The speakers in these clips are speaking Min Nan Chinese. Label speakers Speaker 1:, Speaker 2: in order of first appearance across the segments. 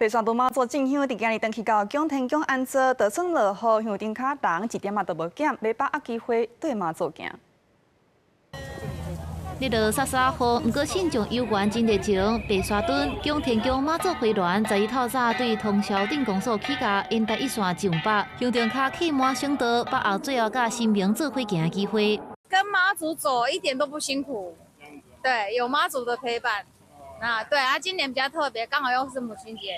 Speaker 1: 白沙屯媽祖進香佇今日轉去到蔣天宮安座，就算落雨，香燈跤人一點仔都無減，欲把握機會綴媽祖行。
Speaker 2: 日落沙沙雨，毋過信眾猶原真熱情。白沙屯蔣天宮媽祖飛鸞十一透早對通霄鎮公所起駕，沿台一線上北，香燈跤去滿省道，把握最後佮神明做伙行的機會。
Speaker 3: 跟媽祖走一點都不辛苦，對，有媽祖的陪伴。啊，對啊，今年比較特別，剛好又是母親節，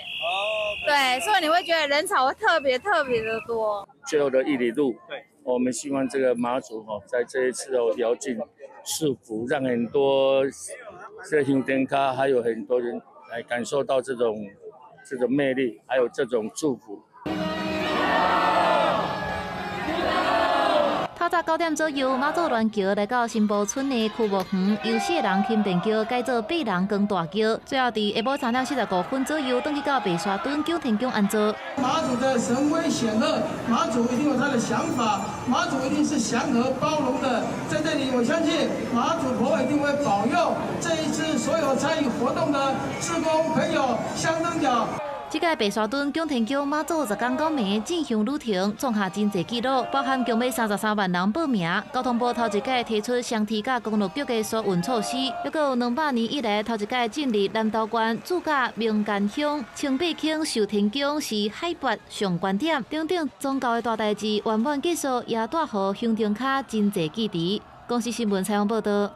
Speaker 3: 對，所以你會覺得人潮會特別特別的多。
Speaker 4: 最後的一里路，對，我們希望這個媽祖哈，在這一次哦，遙盡賜福，讓很多這香燈跤，還有很多人來感受到這種魅力，還有這種祝福。
Speaker 2: 透早9點左右，媽祖鸞轎來到新埔村的區木園，由四个人牽電轎改做八人扛大轎，最後佇下晡3點45分左右，轉去到白沙屯蔣天宮安座。
Speaker 5: 媽祖的神威顯赫，媽祖一定有他的想法，媽祖一定是祥和包容的。在這裡，我相信媽祖婆一定會保佑這一次所有參與活動的志工朋友香燈腳。
Speaker 2: 這屆白沙屯蔣天宮媽祖十工九暝進香旅程創下真濟紀錄，包含共欲33萬人報名。交通部頭一擺提出雙梯佮公路局的疏運措施，猶閣有200年以來頭一擺進入南投縣主駕名間鄉清八坑壽天宮是海拔上懸點，等等宗教的大代誌圓滿結束，也帶予香燈跤真濟支持。公視新聞採訪報導。